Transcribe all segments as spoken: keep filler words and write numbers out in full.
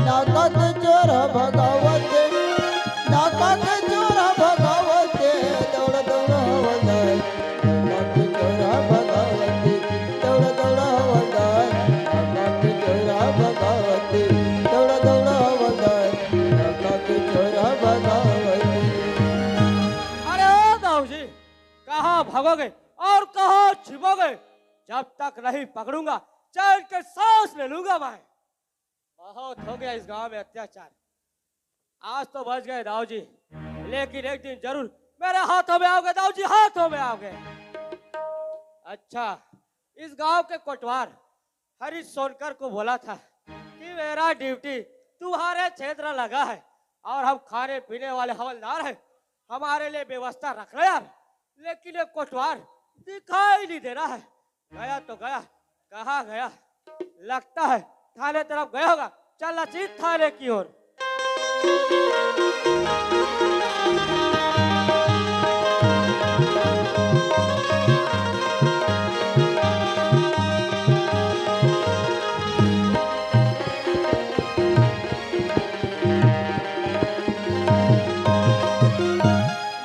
नाका के चोर भगावत, नाका के चोर भगावत, दौड़ दौड़ हवलदार। नाका के चोर भगावत, दौड़ दौड़ हवलदार। नाका के चोर भगावत, दौड़ दौड़ हवलदार। नाका के चोर भगावत। अरे ओ दाऊ जी, कहाँ भागोगे और कहाँ छिपोगे? जब तक नहीं पकड़ूंगा, चैन के सांस ले लूंगा मैं। बहुत हो गया इस गांव में अत्याचार। आज तो बच गए दाऊ जी, लेकिन एक दिन जरूर मेरे हाथों में आओगे दाऊ जी, हाथों में आओगे। अच्छा, इस गांव के कोटवार हरीश सोनकर को बोला था कि मेरा ड्यूटी तुम्हारे क्षेत्र लगा है और हम खाने पीने वाले हवलदार हैं, हमारे लिए व्यवस्था रखना यार। लेकिन ये कोटवार दिखाई नहीं दे रहा है। गया तो गया, कहाँ गया? लगता है थाने तरफ गया होगा। चलना चाहिए थाने की ओर।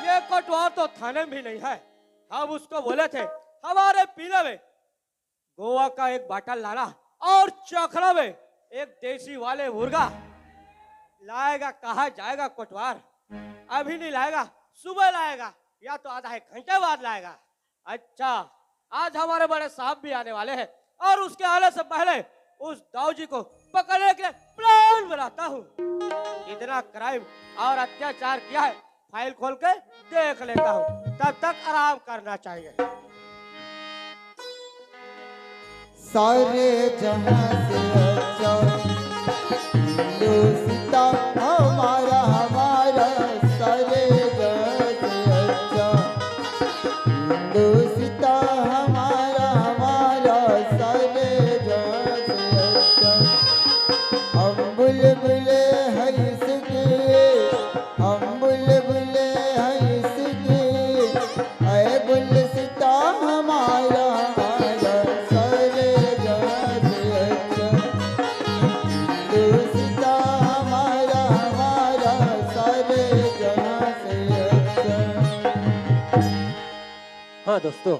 ये कोटवार तो थाने में भी नहीं है। हम उसको बोले थे हमारे पीले में गोवा का एक बाटल लाना और चखना में एक देसी वाले मुर्गा लाएगा। कहाँ जाएगा कोटवार? अभी नहीं लाएगा, सुबह लाएगा या तो आधा एक घंटे बाद लाएगा। अच्छा, आज हमारे बड़े साहब भी आने वाले हैं और उसके आने से पहले उस दाऊ जी को पकड़ने के लिए प्लान बनाता हूँ। इतना क्राइम और अत्याचार किया है, फाइल खोल के देख लेता हूँ, तब तक आराम करना चाहिए। सारे जहां से अच्छा हिंदुस्तान हमारा, हमारा। सारे जहां से अच्छा हिंदुस्तान हमारा, हमारा। सारे जहां से अच्छा हम बुलबुले हैं इसके, हम बुलबुले हैं इसके। ऐ गुलसिता हमारा, हमारा, सारे जहां से अच्छा। गुलसिता हमारा, हमारा, सारे जहां से अच्छा। हाँ दोस्तों,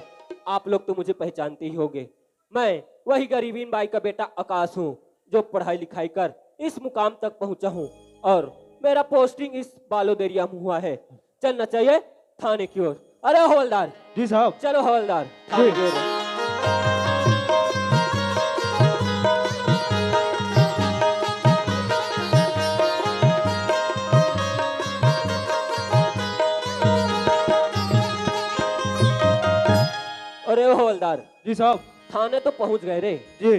आप लोग तो मुझे पहचानते ही होंगे। मैं वही गरीबीन बाई का बेटा आकाश हूँ, जो पढ़ाई लिखाई कर इस मुकाम तक पहुँचा हूँ और मेरा पोस्टिंग इस बालोद एरिया में हुआ है। चलना चाहिए थाने की ओर। अरे हवलदार, जी साहब। चलो हवलदार, थाने जी। की ओर। अरे ओ हवलदार, जी साहब। थाने तो पहुंच गए रे। जी।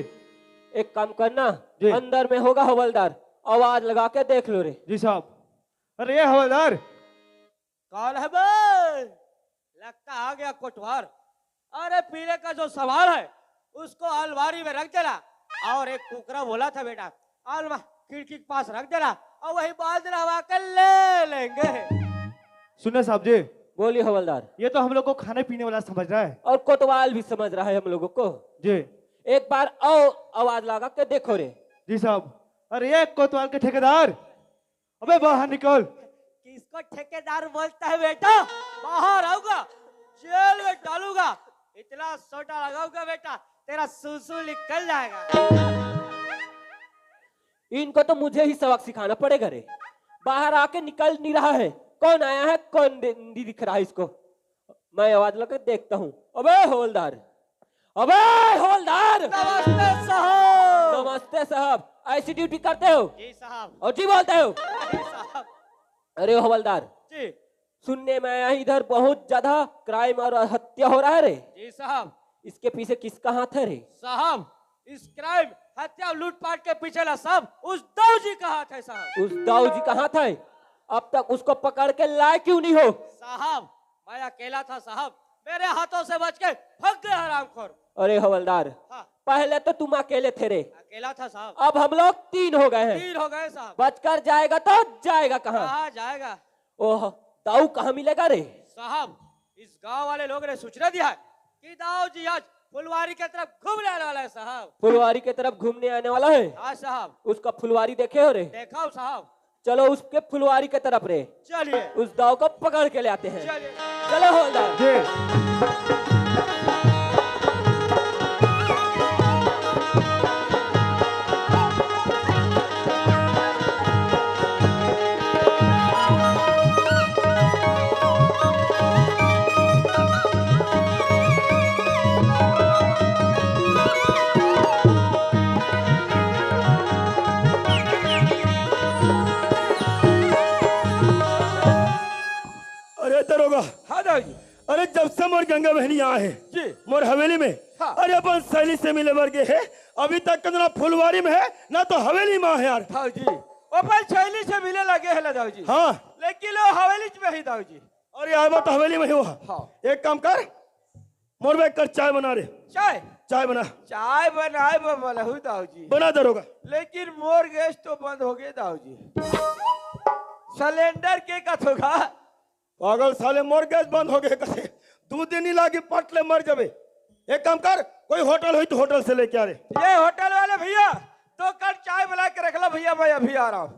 एक काम करना, जी। अंदर में होगा हवलदार, आवाज लगा के देख लो रे। जी साहब। अरे ये हवलदार। कौन है बे? लगता आ गया कोटवार। अरे पीले का जो सामान है उसको अलमारी में रख देना। और एक कुकरा बोला था बेटा, अलमा खिड़की के पास रख देना और वही बांध रहा के ले लेंगे। सुनिए साहब जी। बोलिए हवलदार। ये तो हम लोग को खाने पीने वाला समझ रहा है। और कोतवाल भी समझ रहा है हम लोगों को। जी। एक बार आओ, आवाज लगा के देखो रे। जी साहब। अरे ये कोतवाल के ठेकेदार, अबे बाहर निकल। किसको ठेकेदार बोलता है बेटा? बाहर आऊंगा, जेल में डालूंगा, इतना सोटा लगाऊंगा बेटा, तेरा सूसू निकल जाएगा। इनको तो मुझे ही सबक सिखाना पड़ेगा रे। बाहर आके निकल नहीं रहा है, कौन आया है, कौन दे- नहीं दिख रहा है इसको। मैं आवाज लगा के देखता हूँ। अबे हवलदार, अबे हवलदार। नमस्ते साहब। नमस्ते साहब, ऐसी ड्यूटी करते हो? जी साहब। और जी बोलते हो? जी साहब। अरे हवलदार, जी। सुनने में आया इधर बहुत ज्यादा क्राइम और हत्या हो रहा है रे। जी साहब। इसके पीछे किसका हाथ है रे? साहब, इस क्राइम, हत्या, लूटपाट के पीछे ना साहब, उस दाऊ जी का हाथ है साहब। उस दाऊ जी का हाथ है? अब तक उसको पकड़ के लाए क्यों नहीं हो? साहब, मैं अकेला था साहब, मेरे हाथों से बच के भाग गए हरामखोर। अरे हवलदार, हाँ। पहले तो तुम अकेले थे रे। अकेला था साहब। अब हम लोग तीन हो गए हैं। तीन हो गए साहब। बचकर जाएगा तो जाएगा कहाँ? कहाँ जाएगा? ओह, दाऊ कहाँ मिलेगा रे? साहब, इस गांव वाले लोग ने सूचना दिया है कि दाऊ जी आज फुलवारी के तरफ घूमने आने वाला है साहब। फुलवारी के तरफ घूमने आने वाला है? हाँ साहब। उसका फुलवारी देखे हो रे? देखा हूँ साहब। चलो उसके फुलवारी के तरफ रे। चलिए। उस दाव को पकड़ के ले आते हैं। चलिए। चलो हवलदार। जी। अरे दरोगा। हाँ दाऊ जी। अरे जब से मोर गंगा बहनी आए हे जी। मोर हवेली में, हाँ। अरे अपन सहेली से मिले बर गे हे, अभी तक ना फुलवारी में हे ना तो हवेली में हे यार। दाऊ जी, वो अपन सहेली से मिले लगे हे ना दाऊ जी। हाँ। लेकिन वो हवेली में ही दाऊ जी। अरे आए बात हवेली में ही हुआ। हाँ। एक काम कर, मोर बर एक कप चाय बना रे। चाय? चाय बना। चाय बनाए बर बोलहू दाऊ जी। बना दरोगा। लेकिन मोर गैस तो बंद हो गए दाऊ जी। सिलेंडर के कथोगा? पागल साले, मोर गैस बंद हो गए कथे। दू दिन ही लागी, पट ले मर जाबे। एक काम कर, कोई होटल होई तो होटल से लेके आ रे। ये होटल वाले भैया, दो कप चाय बना के रख ला भैया, मैं अभी आ रहा हूँ।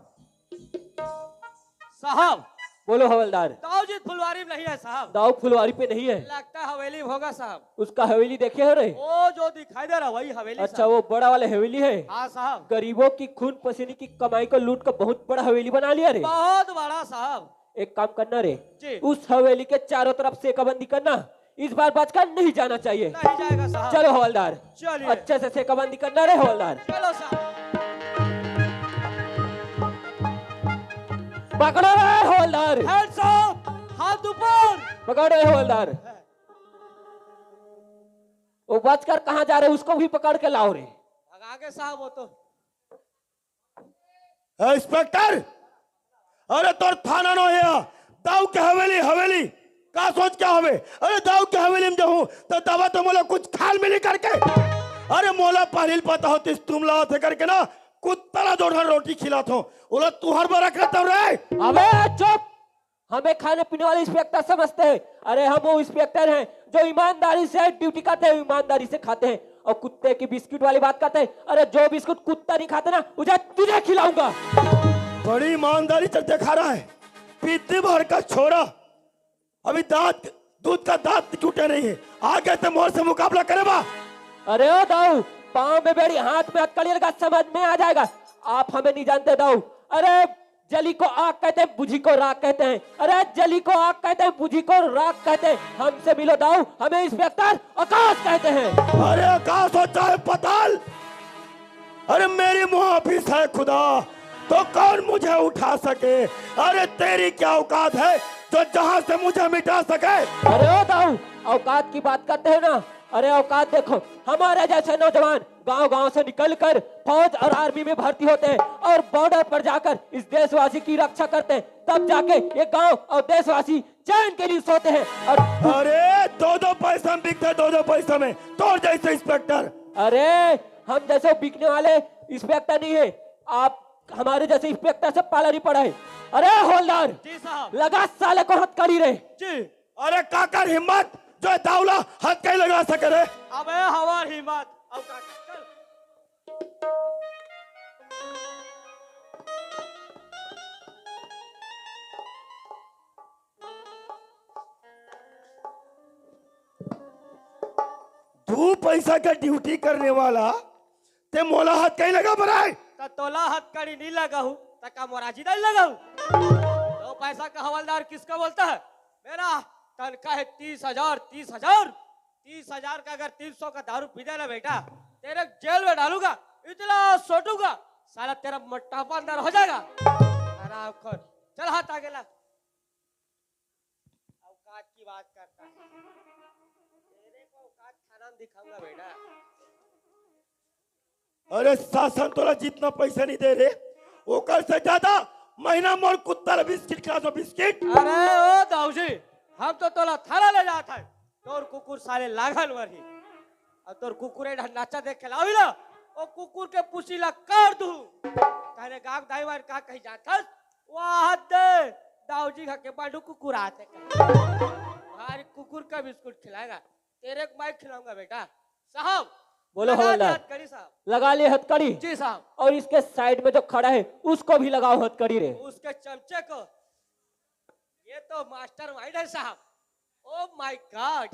साहब। बोलो हवलदार। दाऊ जी फुलवारी में नहीं है साहब। दाऊ फुलवारी पे नहीं है। लगता हवेली में होगा साहब। उसका हवेली देखे हो रे? वो जो दिखाई दे रहा वही हवेली अच्छा, साहब। वो बड़ा वाला हवेली है। हाँ साहब। गरीबों की खून पसीने की कमाई को लूट कर बहुत बड़ा हवेली बना लिया रे। बहुत बड़ा साहब। एक काम करना रे, जी। उस हवेली के चारों तरफ सेकाबंदी करना, इस बार बचकर नहीं जाना चाहिए। नहीं जाएगा साहब। चलो हवलदार, चलिए। अच्छे से सेकाबंदी करना रे हवलदार। चलो साहब। पकड़ो रे हवलदार। Hands up, हाथ ऊपर। पकड़ो रे हवलदार। वो बचकर कहाँ जा रहे, उसको भी पकड़ के लाओ रे। भगा के साहब वो तो। ए, इंस्पेक्टर, अरे तोर थाना नो हे, दाऊ के हवेली, हवेली, का सोच के हवे? अरे दाऊ के हवेली में जाहूं, तो तब तो मोला कुछ खाल मिली करके। अरे मोला पहिली पता होतिस तुमला होथे करके ना, कुत्ता ला दो ठन रोटी खिलात हो, ओला तुहर बर रख लेता रे। अबे चुप, हमें खाने पीने वाले इंस्पेक्टर समझते हैं। अरे हम वो इंस्पेक्टर हैं जो ईमानदारी से ड्यूटी करते हैं, ईमानदारी से खाते हैं। और कुत्ते की बिस्किट वाली बात करते हैं, अरे जो बिस्कुट कुत्ता नहीं खाता ना, उसे तुझे खिलाऊंगा। बड़ी ईमानदारी से दिखा रहा है, पीती भर का छोरा, अभी दांत, दूध का दांत टूटे नहीं है, आगे से मोर से मुकाबला करे बा। अरे ओ दाऊ, पाँव में बेड़ी, हाथ में हथकड़ी लगा, समझ में आ जाएगा। आप हमें नहीं जानते दाऊ। अरे जली को आग कहते हैं, बुझी को राख कहते हैं। अरे जली को आग कहते हैं, बुझी को राख कहते हैं। हमसे मिलो दाऊ, हमें इंस्पेक्टर आकाश कहते हैं। अरे आकाश हो चाहे पताल, अरे मेरी मुहाफिज है खुदा, तो कौन मुझे उठा सके? अरे तेरी क्या औकात है जो जहां से मुझे मिटा सके? अरे ओ दाऊ, औकात की बात करते हैं ना, अरे औकात देखो, हमारे जैसे नौजवान गांव-गांव से निकलकर फौज और आर्मी में भर्ती होते हैं और बॉर्डर पर जाकर इस देशवासी की रक्षा करते हैं, तब जाके ये गांव और देशवासी चैन के नींद सोते हैं। और अरे, दो दो पैसा में बिकते, दो दो पैसा में, तोर जैसे इंस्पेक्टर। अरे, हम जैसे बिकने वाले इंस्पेक्टर नहीं है, आप हमारे जैसे इंस्पेक्टर से पाला नहीं पड़ा है। अरे हवलदार, जी साहब। लगा साले को हथकड़ी रे। जी। अरे काकर हिम्मत जो दाऊ ला हथकड़ी लगा सके रे। अबे हमार हिम्मत। अब का, चल। दू पैसा का ड्यूटी करने वाला ते मोला हथकड़ी लगा बराए। त तोला हथकड़ी नहीं लगाहू, त का मोराजी नहीं लगाहू? दो पैसा का हवलदार किसका बोलता है? मेरा तनख्वाह है तीस हजार, तीस हजार। तीस हजार का अगर तीन सौ का दारू पी जाए ना बेटा, तेरे जेल में डालूंगा, इतना सोटूंगा, साला तेरा मोटापा अंदर हो जाएगा। हरामखोर, चल हाथ आगे ला। औकात की बात करता है, तेरे को औकात थाना में दिखाऊंगा बेटा। अरे शासन तोला जितना पैसा नहीं दे रे, ओकर से ज्यादा महीना मोर कुत्ता ला बिस्किट खिला दो, बिस्किट। अरे ओ दाऊ जी, हम तो तोला थाना ले जात है, तोर कुकुर साले लांघन वरही। अब तोर कुकुर ए ढंग नाचा देख के लावी ला, ओ कुकुर के पूछी ला कर दू। तने गांव दाई वार का कही जात हस? वाह दे, दाऊ जी खा के बाडू कुकुर आते का। भारी कुकुर का बिस्कुट खिलाएगा, तेरे को मैं खिलाऊंगा बेटा। साहब, बोलो लगा दे हवलदार। हथकड़ी साहब। लगा ले हथकड़ी। जी साहब। और इसके साइड में जो खड़ा है, उसको भी लगाओ हथकड़ी रे। उसके चमचे को। ये तो मास्टरमाइंड है साहब। ओ माय गॉड,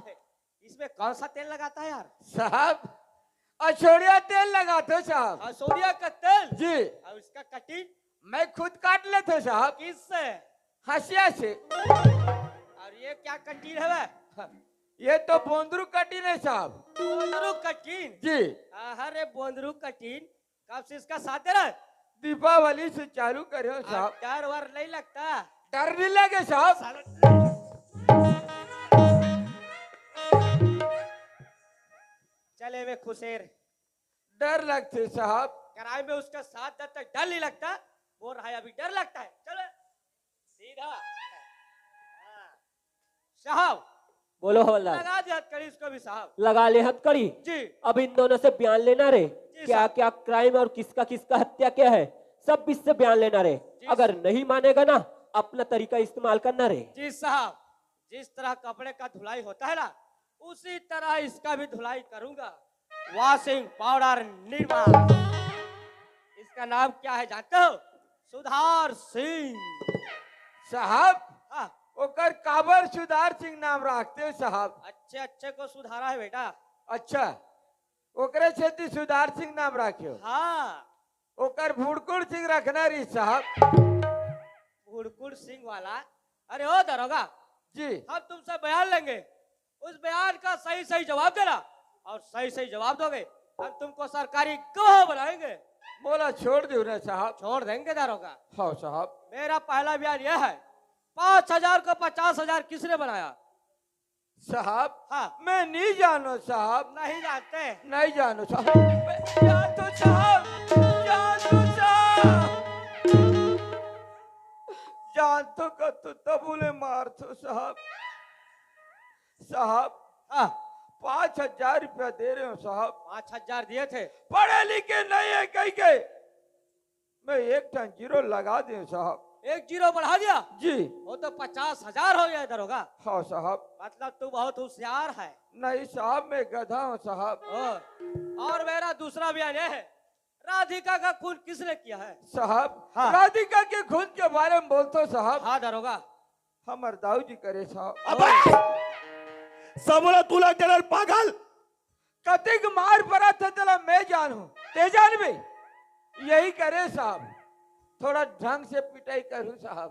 इसमें कौन सा तेल लगाता है यार? साहब, असोड़िया तेल लगाते साहब। असोड़िया का तेल? जी। और इसका कटिंग? मैं खुद काट लेते साहब। किससे? हंसिया से। और ये क्या कटिंग है बे? ये तो बोंदरू कटिंग है साहब। बोंदरू कटिंग? जी। अरे बोंदरू कटिंग, कब से इसका साथ दे रहा है? दीपावली से चालू करे हो साहब। डर वर नहीं लगता? डर नहीं लगे साहब। चले में खुशेर। डर लगते साहब। क्राइम में उसका साथ देते डर नहीं लगता? बोल रहा है अभी डर लगता है। चलो सीधा। हाँ। साहब, बोलो हवलदार। लगा दे हथकड़ी इसको भी साहब। लगा ले हथकड़ी। जी। अब इन दोनों से बयान लेना रे। जी क्या साहब। क्या क्राइम और किसका किसका हत्या किया है, सब इससे बयान लेना रे। जी अगर साहब। नहीं मानेगा ना, अपना तरीका इस्तेमाल करना रे। जी साहब, जिस तरह कपड़े का धुलाई होता है ना, उसी तरह इसका भी धुलाई करूंगा। Washing powder Nirma. इसका नाम क्या है जानते हो? सुधार सिंह। साहब, हाँ। ओकर काबर सुधार सिंह नाम रखते हो साहब? अच्छे अच्छे को सुधारा है बेटा। अच्छा, ओकरे सेती सुधार सिंह नाम रखे हो? हाँ। ओकर भुड़कुड़ सिंह रखना रही साहब। भुड़कुड़ सिंह वाला? अरे ओ दरोगा, जी। हम तुमसे बयान लेंगे, उस बयान का सही सही जवाब देना, और सही सही जवाब दोगे, हम तुमको सरकारी गवाह बनाएंगे। बोला छोड़ दो ना साहब। छोड़ देंगे दरोगा। हाँ साहब। मेरा पहला बयान यह है, पाँच हजार को पचास हजार किसने बनाया? साहब, हाँ। मैं नहीं जानो साहब। नहीं जानते? नहीं जानो साहब। मैं जान तो साहब, जान तो साहब, जान तो कर तो तब उन्हें मार तो साहब। साहब, हाँ। पाँच हजार रुपया दे रहे हो साहब। पाँच हजार दिए थे। पढ़े लिखे नहीं है कहीं के। मैं एक ठन जीरो लगा दे साहब। एक जीरो बढ़ा दिया? जी। वो तो पचास हजार हो गया दरोगा। हाँ साहब। मतलब तू बहुत होशियार है। नहीं साहब, मैं गधा हूँ साहब। ओ, और मेरा दूसरा बयान ये है, राधिका का खून किसने किया है? साहब, हाँ। राधिका के खून के बारे में बोलते हो साहब। हाँ दरोगा। हमारे दाऊ जी करे साहब। अबे! सबला तुला डरल पागल। कतिक मार परा थे तेला मैं जानहूं, ते जानबे? यही करे साहब, थोड़ा ढंग से पिटाई करूं साहब।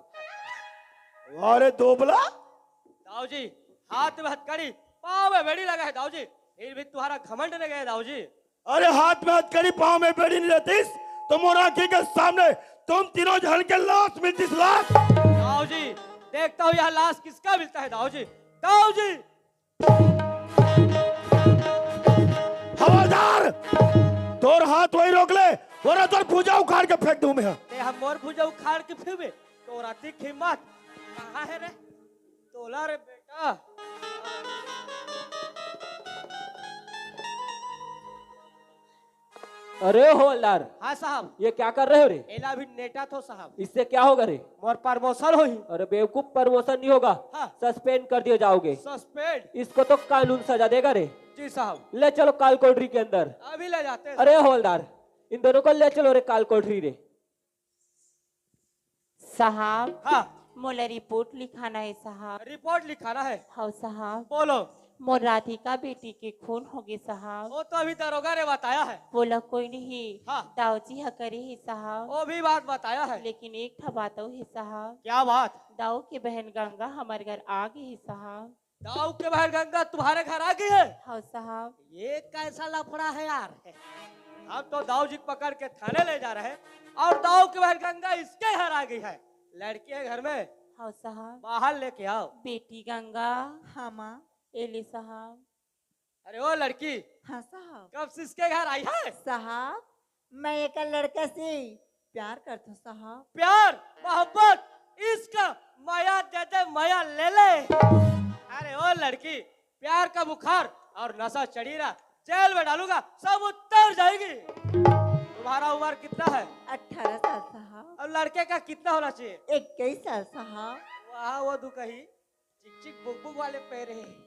अरे दोबला। दाऊ जी, हाथ में हथकड़ी, पाँव में बेड़ी लगा है दाऊ जी, फिर भी तुम्हारा घमंड नहीं गया दाऊ जी। अरे हाथ में हथकड़ी, पाँव में बेड़ी नहीं रहतीस तो मोर आंखी के सामने तुम तीनों झन के लाश मिलतीस, लाश। दाऊ जी, देखता हूँ यह लाश किसका मिलता है दाऊ जी। दाऊ जी। हवलदार, तोर हाथ वही रोक ले, वरना तोर भुजा उखाड़ के फेंक दूं मैं। ते हम मोर भुजा उखाड़ के फेंकबे? तोर अतिक हिम्मत कहाँ है रे? तोला रे बेटा। अरे हवलदार, हाँ साहब। ये क्या कर रहे हो रे? एला अभी नेटा थो साहब। इससे क्या होगा रे? मोर प्रमोशन होही। अरे बेवकूफ, प्रमोशन नहीं होगा। हाँ। सस्पेंड कर दिए जाओगे। सस्पेंड? इसको तो कानून सजा देगा रे। जी साहब। ले चलो काल कोठरी के अंदर। अभी ले जाते हैं। अरे हवलदार, इन दोनों को ले चलो रे काल कोठरी रे। साहब, हाँ। मोला रिपोर्ट लिखाना है साहब। रिपोर्ट लिखाना है? हाँ साहब। बोलो। मोर राधिका बेटी के खून होगे साहब। वो तो अभी दरोगा ने बताया है। बोला कोई नहीं। हाँ। दाऊ जी ह करे हे साहब। वो भी बात बताया है। लेकिन एक ठा बात अउ हे साहब। क्या बात? दाऊ के बहन गंगा हमर घर आ गे हे साहब। दाऊ के बहन गंगा तुम्हारे घर आ गई है? हाँ साहब। ये कैसा लफड़ा है यार? हम तो दाऊ जी को पकड़ के थाने ले जा रहे हैं और दाऊ के बहन गंगा इसके घर आ गई है। लड़की है घर में? हाँ साहब। बाहर लेके आओ। बेटी गंगा। हाँ माँ। ए ले साहब। अरे ओ लड़की। हाँ साहब। कब से इसके घर आई है? साहब, मैं एक लड़का से प्यार करता हूँ साहब। प्यार, मोहब्बत, इश्क, मया दे दे, मया ले ले। अरे ओ लड़की, प्यार का बुखार और नशा चढ़ी रहा, जेल में डालूंगा, सब उतर जाएगी। तुम्हारा उम्र कितना है? अठारह साल साहब। और लड़के का कितना होना चाहिए? इक्कीस साल साहब। वाह, वो दुकही, चिक चिक बुक बुक वाले पैर है।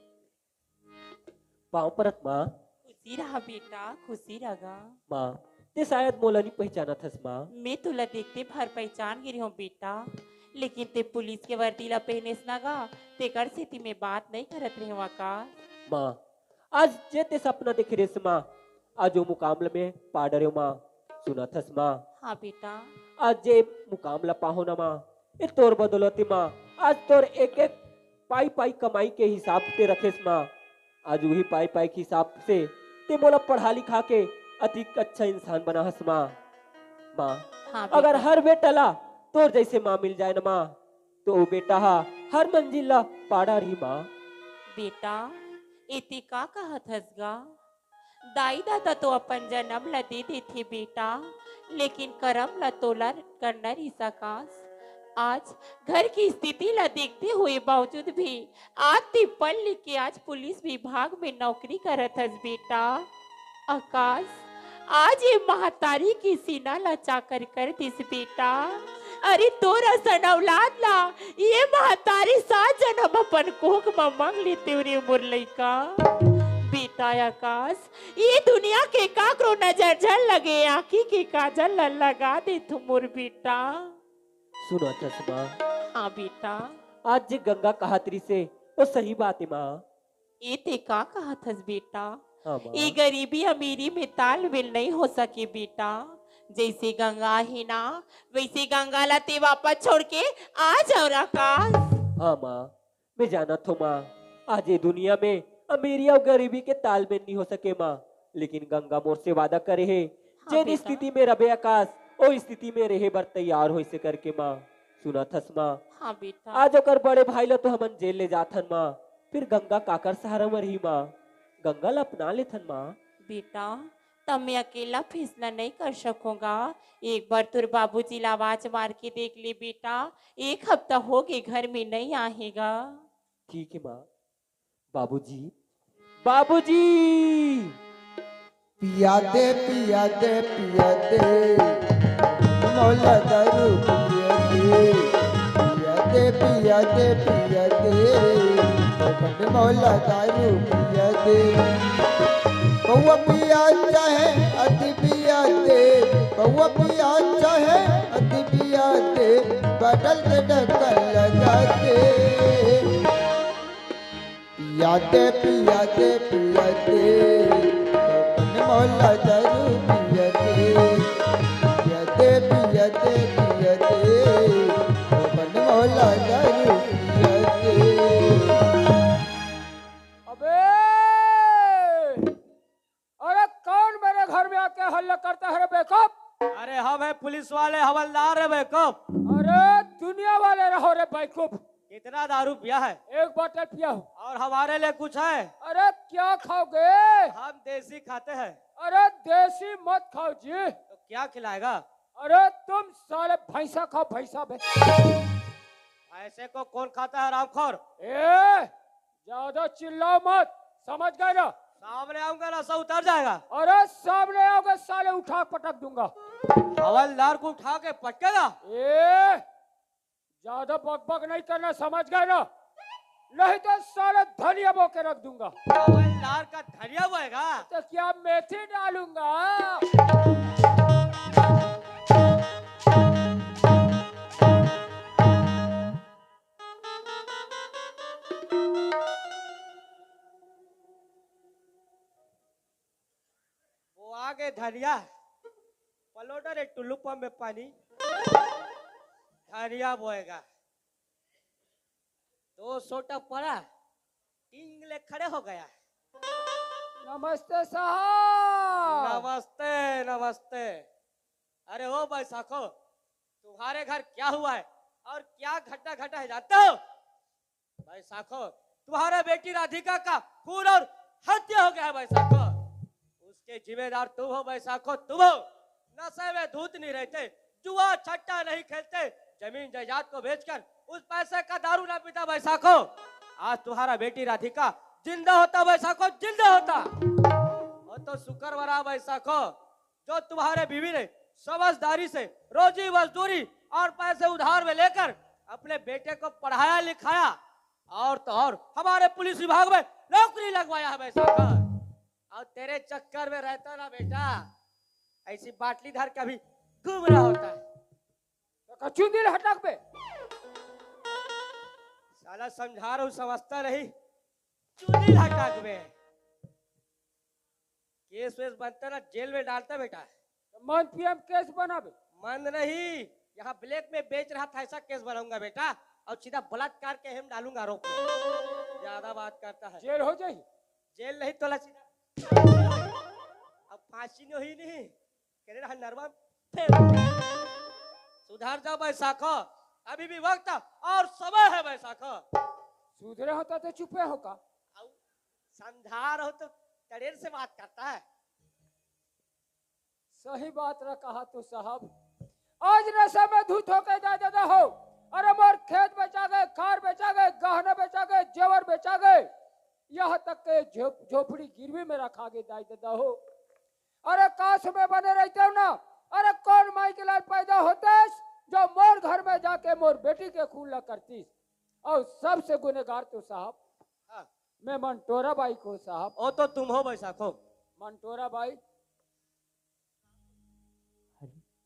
पाँव परत माँ। खुश खुशी रहा बेटा, खुशी रहा। माँ, ते शायद मोला नी पहचानत हस माँ। मैं तोला देखते भर पहचान गे रहेंव बेटा, लेकिन ते पुलिस के वर्दी ला पहनेस ना गा, तेकर सेती मैं बात नहीं करत रहेंव आकाश। माँ, आज जे ते सपना देखे रेहेस माँ, आज ओ मुकाम ल मैं पा डरेंव माँ। सुनत हस माँ? हाँ बेटा। आज जे मुकाम ल पाहों ना माँ, ए तोर बदौलत ए माँ, आज तोर एक एक पाई पाई कमाई के हिसाब ते रखेस माँ। आज उही पाई पाई के हिसाब से ते मोला पढ़ा लिखा के अतिक अच्छा इंसान बनाहस माँ। माँ, हाँ अगर बेटा। हर बेटा ला तोर जैसे माँ मिल जाए ना माँ, तो वो बेटा हा हर मंजिल ला पा डरही माँ। बेटा, ए ते का कहत हस गा? दाई ददा तो अपन जनम ला दे देथे बेटा, लेकिन करम ला तोला करना रहिस आकाश। आज घर की स्थिति ला देखते हुए बावजूद भी आज ते पढ़ लिख के आज पुलिस विभाग में नौकरी करत हस बेटा। आकाश, आज ये महतारी के सीना ला चाकर कर दिस बेटा। अरे तोर असन औलाद ला ये महतारी सात जनम अपन कोख म मांग लेते रे मोर लइका। बेटा आकाश, ये दुनिया के काकरो नजर झन लगे, आँखी के काजल ला लगा देथों मोर बेटा। सुनत हस माँ? हाँ बेटा। आज जे गंगा कहत रिहिसे, वो सही बात हे माँ। ए ते का कहत हस बेटा? हाँ माँ। ए गरीबी अमीरी में तालमेल नहीं हो सके बेटा। जैसे गंगा हे ना, वैसे गंगा ला ते वापस छोड़ के आ जाओ आकाश। हाँ माँ, मैं जानत हों माँ, आज ये दुनिया में अमीरी अउ गरीबी के तालमेल नहीं हो सके माँ, लेकिन गंगा मोर से वादा करे हे, हाँ जेन बेटा। स्थिति में रबे आकाश, ओ स्थिति में रहे बर तैयार होइसे करके माँ। सुनत हस माँ? हाँ बेटा। आज ओकर बड़े भाई ला तो हमन जेल ले जाथन माँ, फिर गंगा काकर सहारा म रही माँ? गंगा ला अपना लेथन माँ। बेटा, तब मैं अकेला फैसला नहीं कर सकूंगा। एक बार तोर बाबूजी ला आवाज मार के देख ले बेटा, एक हफ्ता हो गे घर में नहीं आहे गा। ठीक है माँ। बाबूजी, बाबूजी। पिया दे, पिया दे, पिया दे, मोला दारू पिया दे। पिया दे, पिया दे, पिया दे, मोला दारू पिया दे। पौवा पिया चाहे अति पिया दे, पौवा पिया चाहे अति पिया दे, बटल के ढक्कन लगा दे। पिया दे, पिया दे, पिया दे, अपन मोला दारू पिया दे। पिया दे, पिया दे, पिया दे, अपन मोला दारू पिया दे। अबे, अरे कौन मेरे घर में आके हल्ला करता है रे बेवकूफ? अरे हम हैं पुलिस वाले हवलदार रे बेवकूफ। अरे दुनिया वाले रहो रे बेवकूफ। कितना दारू पिया है? एक बोतल पिया हूँ। और हमारे लिए कुछ है? अरे क्या खाओगे? हम देसी खाते हैं। अरे देसी मत खाओ जी। तो क्या खिलाएगा? अरे तुम साले भैंसा खाओ, भैंसा बे। भैंसे को कौन खाता है, हरामखोर? ए, ज्यादा चिल्लाओ मत, समझ गए ना? सामने आऊंगा, नशा उतर जाएगा। अरे सामने आओगे साले, उठा पटक दूंगा। हवलदार को उठा के पटकेगा? ए, ज्यादा बकबक नहीं करना, समझ गए ना? नहीं तो साले धनिया बो के रख दूंगा। हवलदार का धनिया बोएगा? तो क्या मेथी डालूंगा? वो आगे धनिया, पलोडा रे टुल्लू पंप में पानी, धनिया बोएगा। दो सोटा पड़ा, टींग ले खड़े हो गया। नमस्ते साहब। नमस्ते, नमस्ते। अरे ओ बैसाखो, तुम्हारे घर क्या हुआ है और क्या घटना घटा है जानते हो? बैसाखो, तुम्हारे बेटी राधिका का खून और हत्या हो गया है बैसाखो। उसके जिम्मेदार तुम हो बैसाखो, तुम हो। नशे में धुत नहीं रहते, जुआ छट्टा नहीं खेलते, जमीन जायदाद को बेचकर उस पैसे का दारू ना पीता बैसाखो। आज तुम्हारा बेटी राधिका जिंदा होता बैसाखो, जिंदा होता। वो तो शुक्र मना बैसाखो, जो तुम्हारे बीवी ने समझदारी से रोजी मजदूरी और पैसे उधार में लेकर अपने बेटे को पढ़ाया लिखाया और तो और हमारे पुलिस विभाग में नौकरी लगवाया है बैसाखो। और तेरे चक्कर में रहता ना बेटा, ऐसी बाटली धर के अभी घूम रहा होता। तो का चुंदी ल हटाक बे? साला समझा रहा हूँ, समझता नहीं। चुंदी ल हटाक बे। केस वेस बनता ना, जेल में डालता बेटा। तो मन पियम केस बनाबे? मन नहीं, यहाँ ब्लैक में बेच रहा था, ऐसा केस बनाऊंगा बेटा, और सीधा बलात्कार के हम डालूंगा आरोप में। ज्यादा बात करता है। जेल हो जाही। जेल नहीं तोला सीधा। अब फांसी नहीं हुई नहीं, करे रहा नरवा फेर। सुधर जाओ बैसाखो, अभी भी वक्त और समय है बैसाखो। सुधरे होता तो चुपे हो का? समझा रहो तो तड़ेर से बात करता है। सही बात रहा कहा तू साहब। आज नशा में धुत होके दाई ददा हो। अरे मोर खेत बेचा गए, कार बेचा गए, गहना बेचा गए, जेवर बेचा गए, यहाँ तक के झोप-, झोपड़ी गिरवी में रखा गए दाई ददा हो। अरे काश में बने रहते हो ना, अरे कौन माई के लाल पैदा होतेस जो मोर घर में जाके मोर बेटी के खून ला करतीस? और सबसे गुनेगार तो साहब, हाँ। मैं मंटोरा बाई को साहब। ओ तो तुम हो बैसाखो। मंटोरा बाई।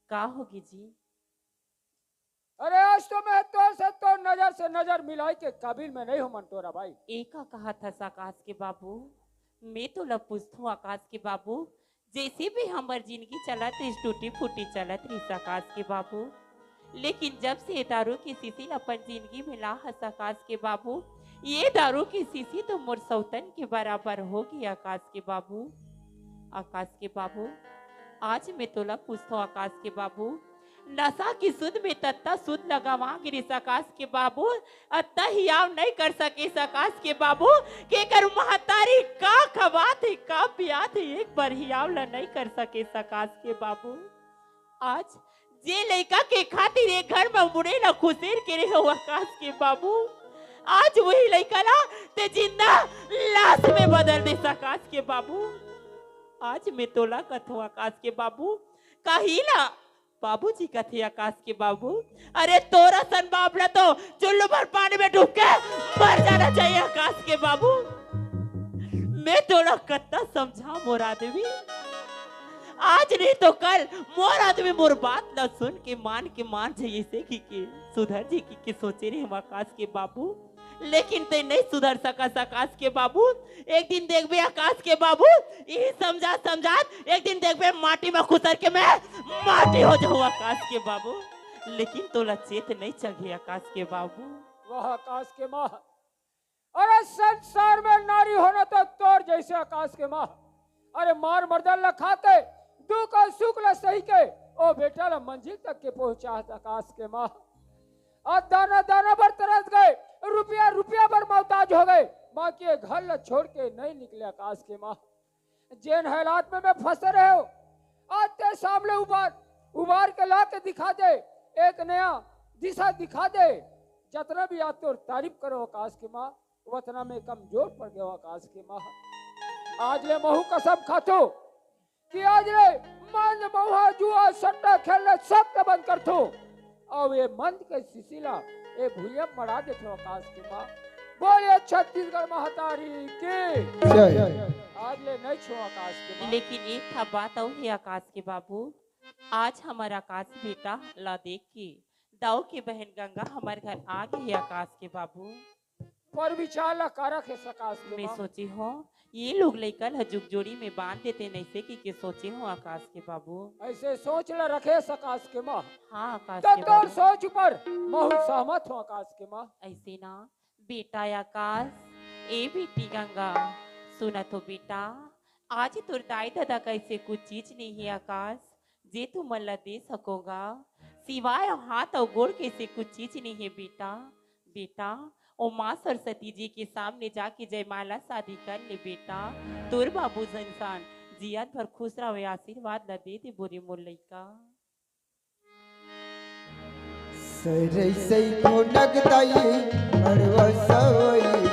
का होगी जी? अरे आज तो मैं तो से तो नजर से नजर मिलाई के काबिल में नहीं हूँ मंटोरा बाई। एका कहा था आकाश के बाबू, मैं तोला पूछथूं आकाश के बाबू, जैसे भी हमर जिंदगी चलत रिस, टूटी फूटी चलत रिस आकाश के बाबू, लेकिन जब से ये दारू के शीशी अपन जिंदगी में ला हस आकाश के बाबू, ये दारू के शीशी तो मोर सौतन के बराबर हो गई आकाश के बाबू। आकाश के बाबू, आज मैं तोला पूछथों आकाश के बाबू, नशा की सुध में तत्ता सुध लगावा गिरिस आकाश के बाबू, अत्ता हियाव नहीं कर सके आकाश के बाबू, के कर महतारी का खवात है, का पियात है, एक बार हियाव ला नहीं कर सके आकाश के बाबू। आज जे लइका के खातिर ये घर में मुड़े ला खुसेर के रहे हो आकाश के बाबू, आज वही लइका ला ते जिंदा लाश में बदल दे आकाश के बाबू। आज मैं तोला कथों आकाश के बाबू, काहिला बाबूजी कथे आकाश के बाबू, अरे तोरा सन बाप ला तो चुल्लू भर पानी में डूब के मर जाना चाहिए आकाश के बाबू। मैं तोला कत्ता समझा मोर आदमी, आज नहीं तो कल मोर आदमी मोर बात ला सुन के मान के मान जाइए से की के सुधर जी की के सोचे रहे हम आकाश के बाबू। लेकिन ते नहीं सुधर सका आकाश के बाबू। एक दिन देखबे आकाश के बाबू, यही समझा समझात एक दिन देखबे माटी में खुसर के मैं माटी हो जाऊँ आकाश के बाबू। लेकिन तोला चेत नहीं चघे आकाश के बाबू। वाह आकाश के माँ, अरे संसार में नारी होना तो तोर जैसे आकाश के माँ। अरे मार मर्दन ला खा के दुख और सुख ला सही के ओ बेटा ला मंजिल तक के पहुंचा आकाश के माँ। आज दाना दाना बर तरस गए, रुपया रुपया बर मोहताज हो गए, माँ के घर ला छोड़ के नहीं निकले आकाश के माँ। जेन हालात में मैं फंसे रहे हो, आज ते सामने उबार उबार के ला के दिखा दे, एक नया दिशा दिखा दे। जतना भी आज तोर तारीफ करो आकाश के माँ, वतना में कमजोर पड़ गयो आकाश के माँ। आज ले महू कसम खाथो कि आज ले मंद महुआ जुआ सट्टा खेलना सब के बंद करथो। और ये मंद के सिसिला ये भुइया मड़ा देथो आकाश के माँ। बोलिए छत्तीसगढ़ महतारी की। जय। आज ले नहीं छो आकाश के माँ। लेकिन एक था बात और है आकाश के बाबू, आज हमारा आकाश बेटा ला देख के दाऊ के बहन गंगा हमारे घर आ गई है आकाश के बाबू। पर विचार ला का रखे सकाश के मैं माँ। सोची हूँ, ये लोग लइका ल जुगजोड़ी में बांध देते नइसे कि के सोचे हूँ आकाश के बाबू। ऐसे सोच ला रखे सकाश के माँ। हाँ आकाश तो के तोर बाबू। सोच ऊपर महू सहमत हूँ आकाश के माँ। ऐसे ना बेटा आकाश, ए बेटी गंगा, सुना तो बेटा, आज तोर दाई ददा कैसे कुछ चीज नहीं है आकाश, जे तुमन ला दे सकोगा, सिवाय हाथ और गोड़ के से कुछ चीज नहीं है बेटा। बेटा, ओ माँ सरस्वती जी के सामने जाके जयमाला शादी कर ले बेटा। तोर बाबू संसान जियत भर खुश रहे, आशीर्वाद ला दे दे बोरे मोर लइका। सरई सई भोनक दाई, अड़वा सवई